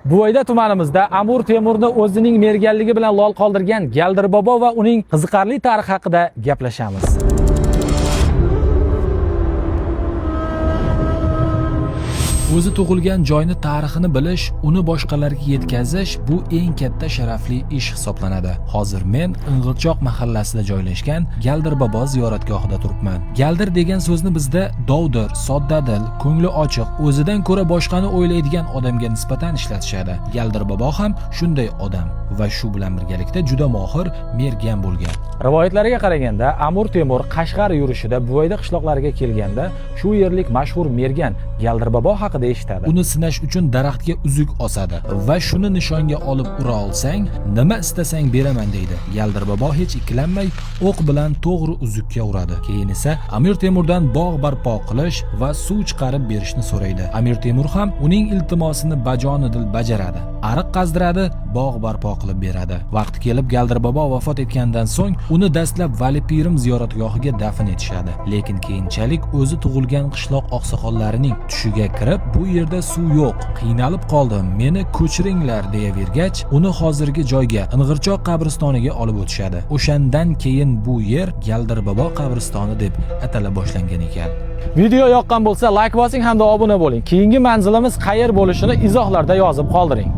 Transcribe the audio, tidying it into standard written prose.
Buvayda tumanimizda Amir Temurni o'zining merganligi bilan lol qoldirgan Galdir bobo va uning qiziqarli tarixi haqida gaplashamiz. O'zi tug'ilgan joyni tarixini bilish, uni boshqalarga yetkazish bu eng katta sharafli ish hisoblanadi. Hozir men Ing'irchoq mahallasida joylashgan Galdir bobo ziyoratgohida turibman. Galdir degan so'zni bizda dovdir, soddadil, ko'ngli ochiq, o'zidan ko'ra boshqani o'ylaydigan odamga nisbatan ishlatishadi. Galdir bobo ham shunday odam va shu bilan birgalikda juda mohir mergan bo'lgan. Rivoyatlarga qaraganda, Amir Temur Qashqar yurishida Buvayda qishloqlariga kelganda shu yerlik mashhur mergan Galdir bobo haqida eshitadi. Uni sinash uchun daraxtga uzuk osadi va shuni nishonga olib ura olsang, nima istasang beraman deydi. Galdir bobo hech ikkilanmay o'q bilan to'g'ri uzukka uradi. Keyin esa Amir Temurdan bog' barpo qilish va suv chiqarib berishni so'raydi. Amir Temur ham uning iltimosini bajonidil bajaradi. Ariq qazdiradi, bog' barpo qilib beradi. Vaqti kelib Galdir bobo vafot etgandan so'ng uni dastlab Vali Pirim ziyoratgohiga dafn etishadi. Lekin keyinchalik o'zi tug'ilgan qishloq oqsoqollarining tushiga kirib, bu yerda suv yo'q, qiynalib qoldim, meni ko'chiringlar deyavergach, uni hozirgi joyga Ing'irchoq qabristoniga olib o'tishadi. O'shandan keyin bu yer Galdir bobo qabristoni deb atala boshlangan ekan. Video yoqqan bo'lsa, like bosing hamda obuna bo'ling. Keyingi manzilimiz qayer bo'lishini izohlarda yozib qoldiring.